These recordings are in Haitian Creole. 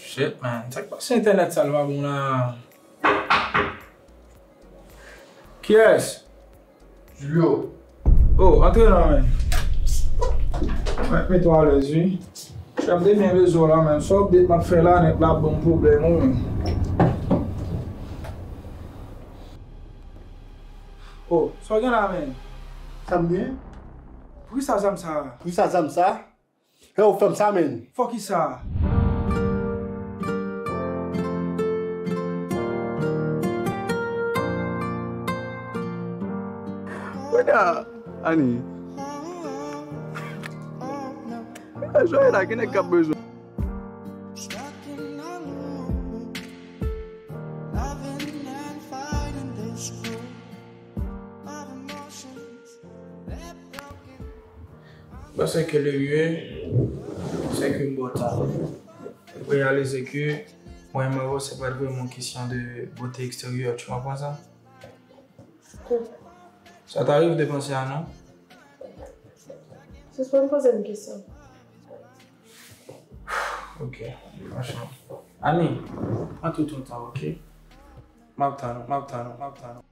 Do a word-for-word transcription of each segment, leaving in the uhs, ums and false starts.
Shit, man. Sa k pase entènèt sa l pa bon la? Kiyès? Julio. Oh, antre non, men. Mwen mete w alèz, wi. Chèf, m te byen bezwen w la, men. Sa w ap di m ap fè la, nèg la ap ban m pwoblèm, wi, men. Oh, sa w gen la, men? Sa m gen? Poukisa zam sa? Poukisa zam sa? Hey, ou fè m sa, men. Fò kisa? Kounye a, Ani. Kounye a, jwe la, gen nèg k ap bezwen. Bon, c'est que le mieux, c'est que m ba w talè. Reyalize ke mwen, m avè w, se pa t vrèman yon kesyon de bote eksteryè, tu comprends ça? Ça t'arrive de penser à nous? Sispann poze m kesyon. Ok, franchman. Ani, pran tout yon tan, ok? M ap tann ou, m ap tann ou, m ap tann ou.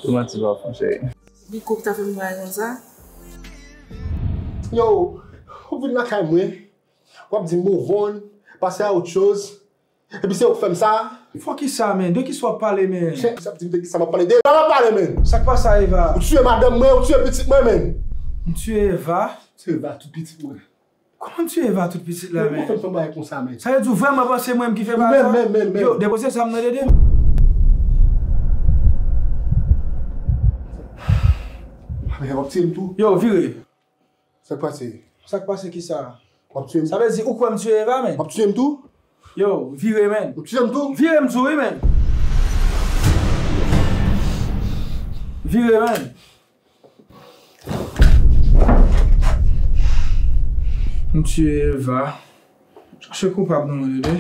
Ou manti pa fon, cheri. Rico ki ta fè m bagay konsa? Yo, ou vin lakay mwen, w ap di m move on, pase a autre chose, epi se ou k fè m sa? Fò kisa, men? De kisa w ap pale, men? Chè, sa di m de kisa m ap pale? De Eva m ap pale, men! Sa k pase a Eva? Ou tiye madanm mwen, ou tiye pitit mwen, men! M tiye Eva? Tiye Eva, tout pitit mwen. Kòman m tiye Eva tout pitit la, men? Kòman w fè fè yon bagay konsa, men? Sa vle di w vrèman panse mwen menm ki fè bagay sa? Men, men, men, men. Yo, depoze sa m nan dede. Men w ap tiye m tou? Yo, vire. Sa k pase? Sa k pase kisa? W ap tiye m? Sa vle di ou kwè m tiye Eva, men? W ap tiye m tou? Yo, vire, men. W ap tiye m tou? Vire m tou, wi, men. Vire, men. M tiye Eva. Chache koupab nan mwen, bebe.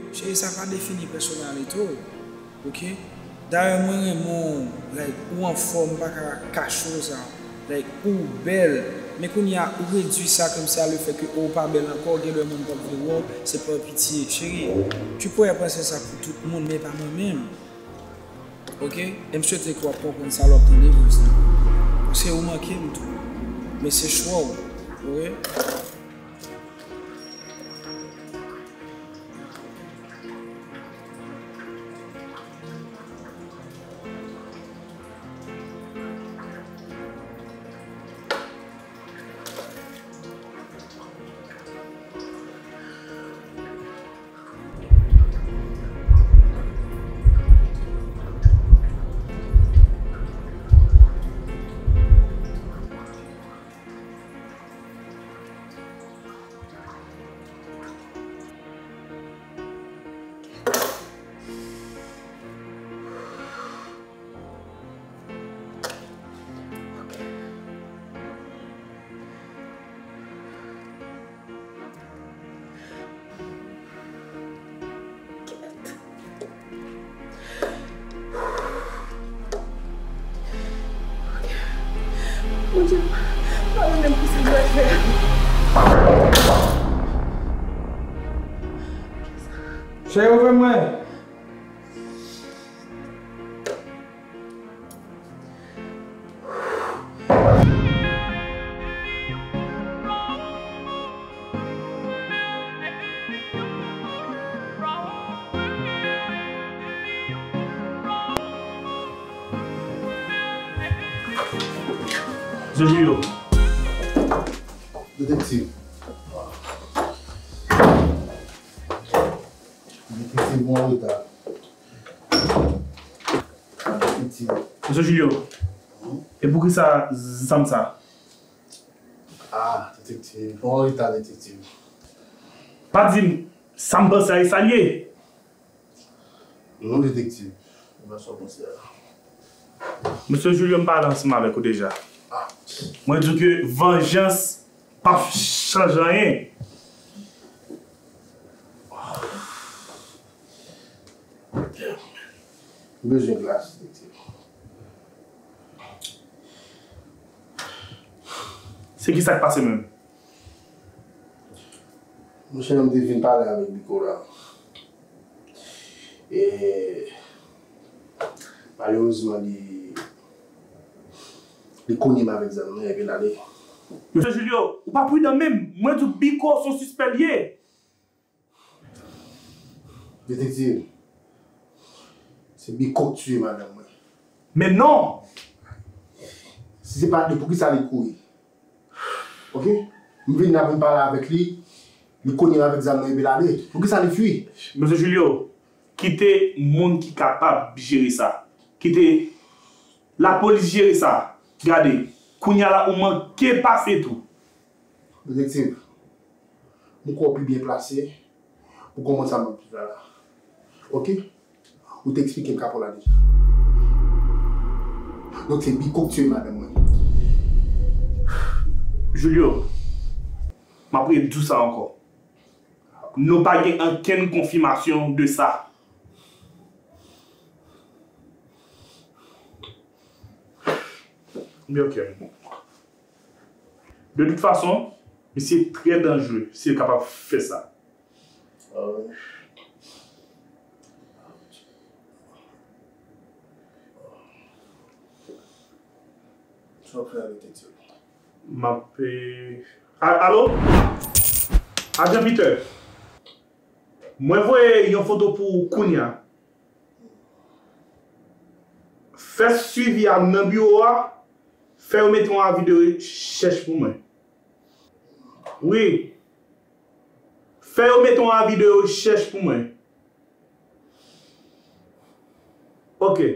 Cheri, sa pa defini pèsonalite w, oke? Dayè, mwen renmen w, like, ou anfòm, m pa ka kache w sa. Like, ou bèl, men kounye a, ou redui sa kòmsi a le fè ke ou pa bèl ankò, gen lè moun p ap vle wè w, se pa pitye. Cheri, tu pourrais penser ça pour tout moun, men pa mwen menm. Oke? E m swete ke w ap konprann sa lè w ap tande vòs la. Paske ou manke m tou. Men se chwa w. Oke? Bondye, pa renmen m pou sa m pral fè a. Cheri, ouvri mwen. Mesye Julio. Detektiv. Detektiv, ou an reta. Ah, detektiv. Mesye Julio, e poukisa zam sa? Ah, detektiv, ou an reta, detektiv. Pa di m sa m panse a, e sa l ye. Non, detektiv, e pa sa w panse a. Mesye Julio, m pale ansanm avèk ou deja. Mwen di w ke vanjans p ap chanje anyen. M bezwen glas, detektiv. Se ki sa k pase menm? Monchè, m te vin pale avèk Biko la. E malerezman, li, li konye m avèk zam nan, epi l ale. Mesye Julio, ou pa pridan menm. Mwen di w Biko se yon sispè l ye. Detektiv, se Biko k tiye madanm mwen. Men non! Si se pa li, poukisa li kouri? Oke? M vin la pou m pale avèk li, li konye m avèk zam nan epi l ale. Poukisa li fui? Mesye Julio, kite moun ki kapab jere sa. Kite lapolis jere sa. Gade, kounye a la ou manke pase tou. Detektiv, m kwè w pi byen plase pou konprann sa m ap di w la. Oke? Ou te eksplike m kapon la deja. Donk se Biko k tiye madanm mwen. Julio, m ap redi w sa ankò. Nou pa gen okenn konfimasyon de sa. Men oke. De tout fason, misye trè danjere si l kapab fè sa. Sa w fè avèk tèt yo? M ap, eh, a-, alo? Ajan Peter, mwen voye yon foto pou ou kounya. Fè swivi a nan biwo a, fè yo mete yon avi de rechèch pou mwen. Wi. Fè yo mete yon avi de rechèch pou mwen. Oke.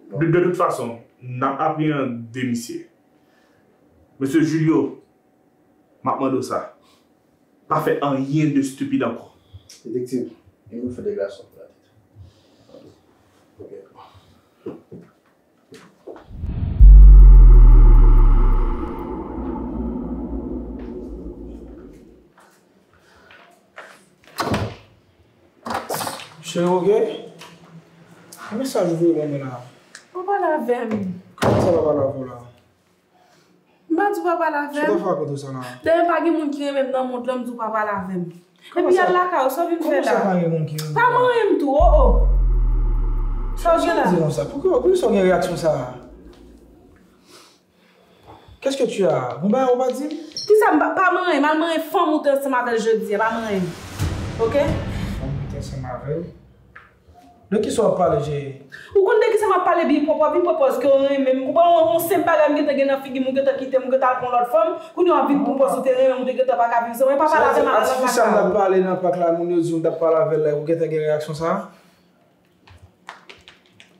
De, de tout fason, n ap apreyande misye. Mesye Julio, m ap mande w sa. Pa fè anyen de estipid ankò. Detektiv, e nou fè de gason pou la tèt. Oke. Cheri, oke? Ki mesaj ou voye ban mwen la? Pa pale avè m. Kòman sa pa pale avè w la? M pa di w pa pale avè m. Sa w ta fè ak oto sa la? Dayè pa gen moun ki renmen m nan mond lan, m di w pa pale avè m. Epi al lakay ou, sa w vin fè la? Kòman sa pa gen moun ki renmen w? Pa manyen m tou, o o. Sa w gen la? Sa w di konsa? Poukisa, poukisa w gen reyaksyon sa a? Qu'est-ce que tu as? Gon bagay ou pa di m? Kisa m pa, pa manyen m, al manyen fanm ou te ansanm avè l jodi a, pa manyen m. Oke? Fanm ou te ansanm avè l? De kisa w ap pale, cheri? Ou konn de kisa m ap pale, Bipòp, w ap vin pran pòz ke w renmen m. Ou pa wè yon senp bagay m gentan gen nan figi m, ou gentan kite m, ou gentan al pran lòt fanm. Kounye a w ap vin pran pòz ou te renmen m, ou te gentan pa ka viv san mwen. Pa pale avè m, al lakay ou. Sa, sa, sa m t ap pale nan pak la, moun yo di w m t ap pale avè l la, ou gentan gen reyaksyon sa a?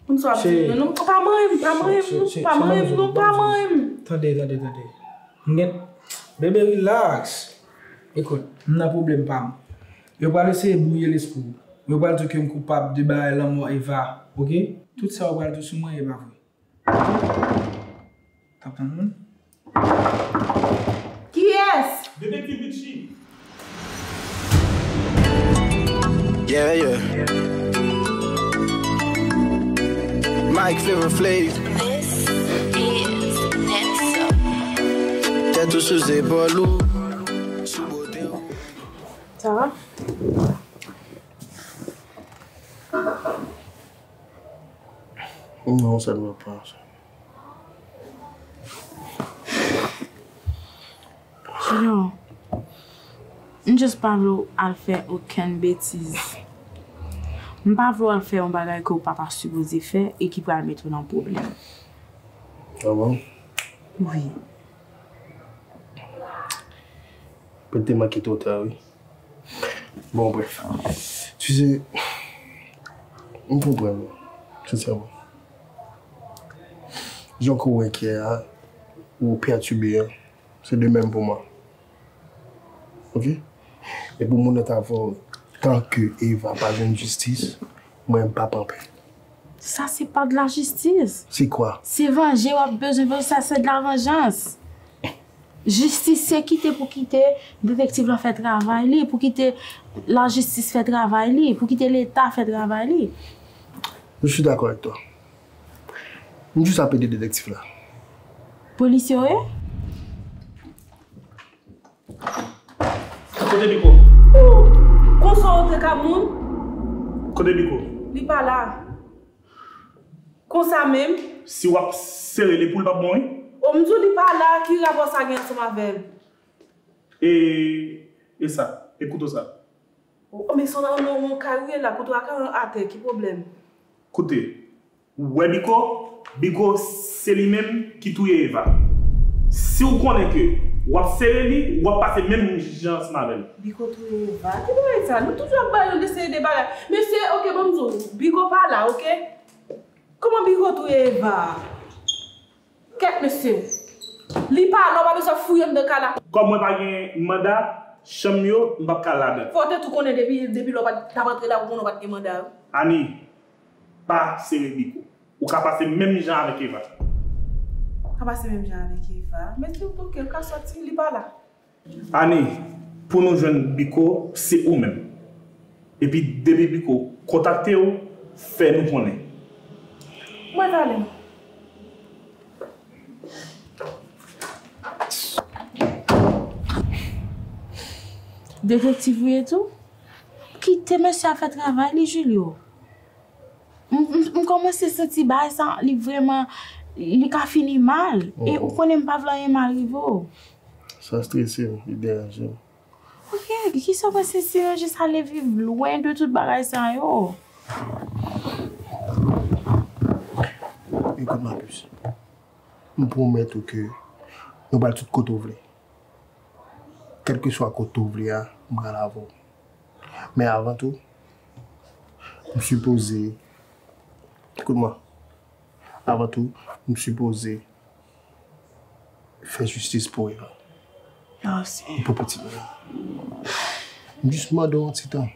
Konn sa w ap di m nan, non, pa manyen m, pa manyen m, non, pa manyen m, non, pa manyen m. Tande, tande, tande. M gen, bebe, relax. Ekout, m nan pwoblèm pa m. Yo pral eseye bwouye lespri w. Yo pral di w ke m koupab de bagay lanmò Eva, oke? Tout sa yo pral di w sou mwen, e pa vre. T ap tann moun? Kiyès? Detektiv Richie. Yeah, yeah. Mike Flavor Flav. This is Netso. Tèt ou sou zepòl ou. Sou bote w. Sa va? Non, sa n ap pran sa. Junior, m just pa vle w al fè okenn betiz. M pa vle w al fè yon bagay ke w pa ta sipoze fè e ki pral mete w nan pwoblèm. Ah bon? Wi. Pèt te manke twò ta, wi. Bon, bref. Tu sais, m konprann ou, sensèman. Jan ke w enkyè a, ou pètibe a, se de menm pou mwen. Oke? E pou moun nan ta fè w, tan ke Eva pa jwenn jistis, mwen, m p ap anpè. Sa se pa de la jistis. C'est quoi? Se vanje w ap bezwen vanje, sa se de la vengeance. Jistis se kite pou kite detektiv lan fè travay li, pou kite lajistis fè travay li, pou kite Leta fè travay li. Je suis d'accord avec toi. M jis ap ede detektiv la. Polis yo ye? Kote Biko? Oh, konsa w te ka moun? Kote Biko? Li pa la. Konsa menm? Si w ap sere li pou l p ap bon, wi. Oh, m di w li pa la, ki rapò sa gen ansanm avè l? E, e sa, e kouto sa? Oh, men se yon, yon, yon kay ou ye la, kouto a ka atè, ki pwoblèm? Koute, ou wè Biko? Biko se li menm ki touye Eva. Si w konnen ke w ap sere li, w ap pase menm jan ansanm avè l. Biko touye Eva? Ki bagay sa? Nou toujou ap bay yon seri de bagay. Mesye, oke, ban m di w, Biko pa la, oke? Kòman Biko touye Eva? Kèt mesye. Li pa la, w pa bezwen fouye anndan kay la. Kòm mwen pa gen manda, chanm yo, m p ap ka al ladan. Fò w te tou konnen depi, depi lè w pa t ap antre la, ou konnen w pa t gen manda. Ani, pa sere Biko. Ou ka pase menm jan avèk Eva. Ka pase menm jan avèk Eva. Mesye, oke, ou ka sòti, li pa la. Ani, pou nou jwenn Biko, se ou menm. Epi depi Biko kontakte w, fè nou konnen. Mwen ale. Detektiv ou ye tou? Kite mesye a fè travay li, Julio. M, m, m kòmanse santi bagay sa, li vrèman, li ka fini mal. E ou konnen m pa vle anyen mal rive w. Sa strese m, li deranje m. Ok, kisa w panse si nou jis ale viv lwen de tout bagay sa yo? Ekout, Marcus, m pwomèt ou ke nou pral tout kote w vle. Kèlkeswa kote w vle a, m pral avè w. Men avan tou, m sipoze, ekout mwen, avan tou, m sipoze fè jistis pou Eva. Mèsi. Pou pitit mwen. M jis mande w yon ti tan.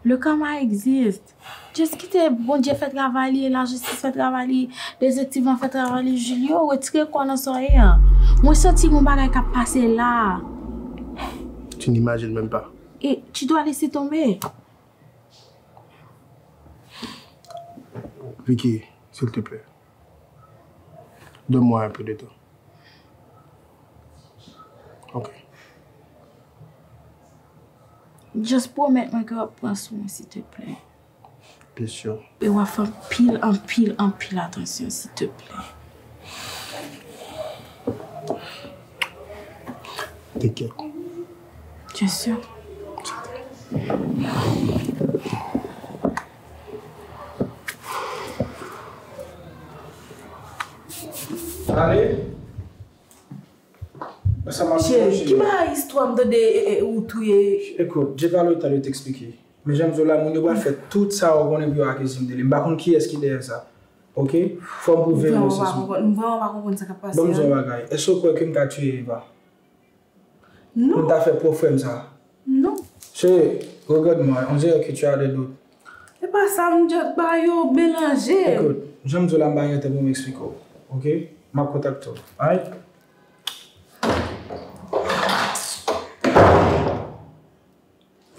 Le karma existe. Just kite Bondye fè travay li, lajistis fè travay li, detektiv lan fè travay li, Julio, retire kò w nan sa w ye an. Mwen santi gon bagay k ap pase la. Tu n'imagines même pas. Et tu dois laisser tomber. Vicky, s'il te plaît, donne-moi un peu de temps. Ok. Just pwomèt mwen ke w ap pran swen mwen, s'il te plaît. Bien sûr. E w ap fè anpil, anpil, anpil atansyon, s'il te plaît. T'inquiète. Bien sûr. Ale. Cheri, ki bagay istwa m tande, e, e, ou touye? Ekout, j'ai pas le temps de t'expliquer. Men jan m di w la, moun yo pral fè tout sa yo konnen pou yo akize m de li. M pa konn kiyès ki dèyè sa. Ok? Fò m pwouve inosans mwen. M vrèman pa konprann sa k ap pase a. Ban m di w yon bagay. Èske w kwè ke m ka tiye Eva? Non. Pou m ta fè pwòp frè m sa? Non. Cheri, regarde-moi, on dirait que tu as des doutes. E pa sa, m just ba yo melanje. Ekout, jan m di w la, m pa gen tan pou m eksplike w. Ok? M ap kontakte w. Alright?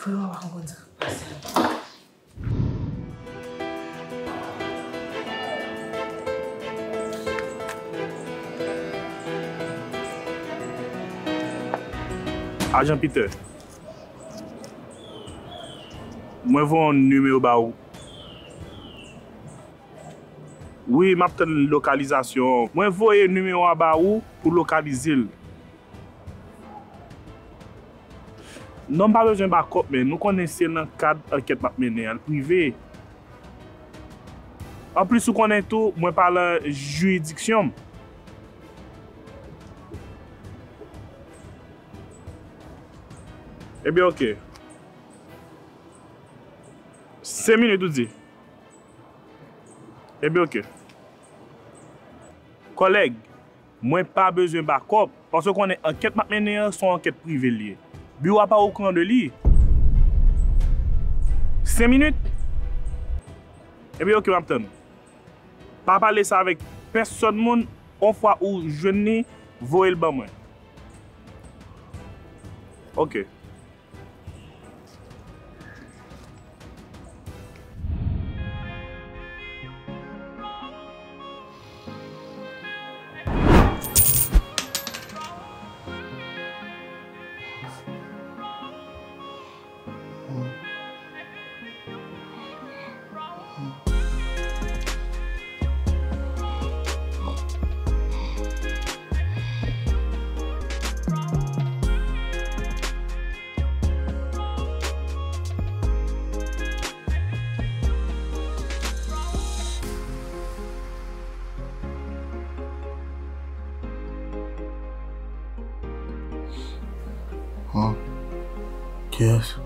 Vrèman pa konprann sa k ap pase. Ajan Peter, mwen voye yon nimewo ba ou. Wi, m ap tann lokalizasyon an. Mwen voye nimewo a ba ou pou lokalize l. Non, m pa bezwen bakòp, men nou konnen se nan kad ankèt m ap mennen an, l prive. Anplis, ou konnen tou, mwen pa lan jiridiksyon m. Ebyen, oke. Senk minit, ou di? Ebyen, oke. Kòlèg, mwen pa bezwen bakòp, paske w konnen ankèt m ap mennen an, se yon ankèt prive l ye. Biwo a pa okouran de li. Senk minit? Ebyen, oke, m ap tann. Pa pale sa avèk pèsòn moun, yon fwa ou jwenn li, voye l ban mwen. Ok. Hum. Kiyès?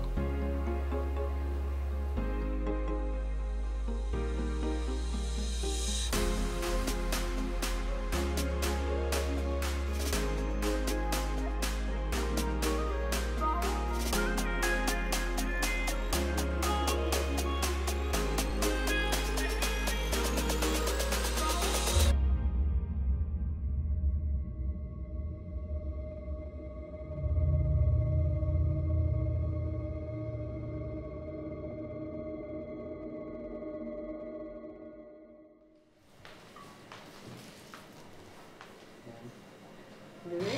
Bebe?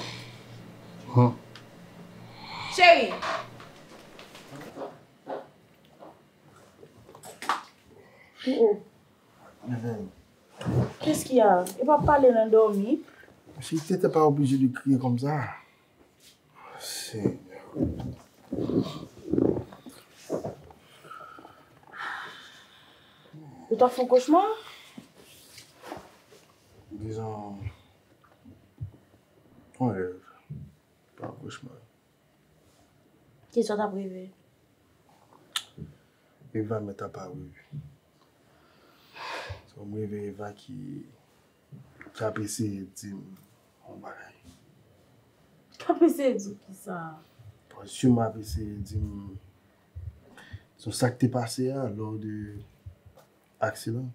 Hum. Cheri! Oh, oh. Bebe. Qu'est-ce qu'il y a? E pa pale nan dòmi? Si t'étais pas obligé de crier comme ça. Seigneur. Ou t ap fè yon kochma? Dizon, yon rèv. Pa yon kochma. Kisa w t ap reve? Eva mèt apare wi. So, m reve Eva ki, ki ap eseye di m yon bagay. K ap eseye di w kisa? Paske m ap eseye di m, so, sa k te pase a, lò de aksidan.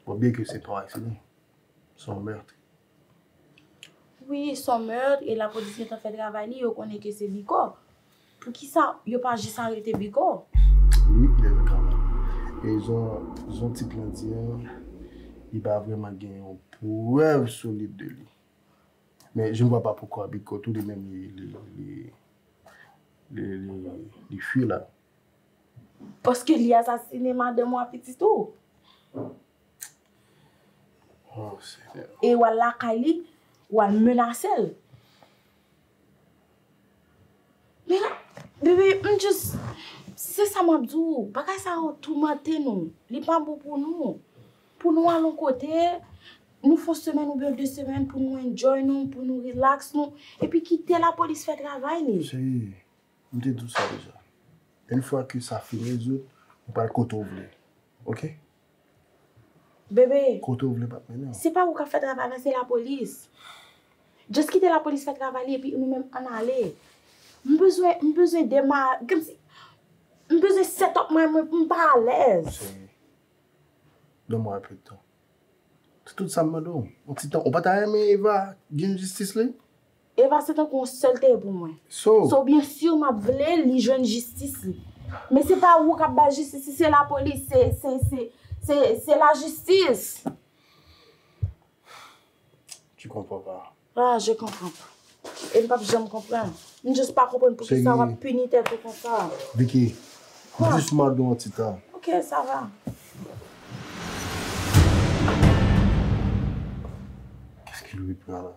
Bon, byen ke se pa yon aksidan, se yon mèt. Wi, se yon mèt, e lapolis gentan fè travay li, yo konnen ke se Bicot. Poukisa yo pa jis arete Bicot? Wi, il est capable. E jan, jan tit lan di an, li pa vrèman gen yon prèv solid de li. Men je ne vois pas pourquoi Bicot tout de même li, li, li, li, li, li fui la. Paske li asasine madanm ou ak pitit ou. Oh, Senyè. E w al lakay li, w al menase l. Men, bebe, m just, se sa m ap di w. Bagay sa yo toumante nou. Li pa bon pou nou. Pou nou al yon kote, nou fè yon semèn oubyen de semèn pou nou enjoy nou, pou nou relax nou, epi kite lapolis fè travay li. Cheri, m te di w sa deja. Yon fwa ke sa fin rezoud, ou pral kote w vle. Oke? Bebe, kote w vle p ap mennen w. Se pa ou k ap fè travay la, se lapolis. Just kite lapolis fè travay li epi nou menm ann ale. M bezwen, m bezwen dema-, kòmsi, m bezwen set up mwen, mwen, m pa alèz. Cheri, donne-moi un peu de temps. Se tout sa m mande w. Yon ti tan. Ou pa ta renmen Eva jwenn jistis li? Eva se tankou yon sèl te ye pou mwen. So, so, byen si m ap vle li jwenn jistis li. Men se pa ou k ap bay jistis li, se lapolis, se, se, se, se, se lajistis. Tu comprends pas. Ah, je comprends pas. E m p ap janm konprann. M just pa konprann poukisa w ap pini tèt ou konsa. Vicky, m jis mande w yon ti tan. Ok, ça va. Qu'est-ce qu'il lui prend là?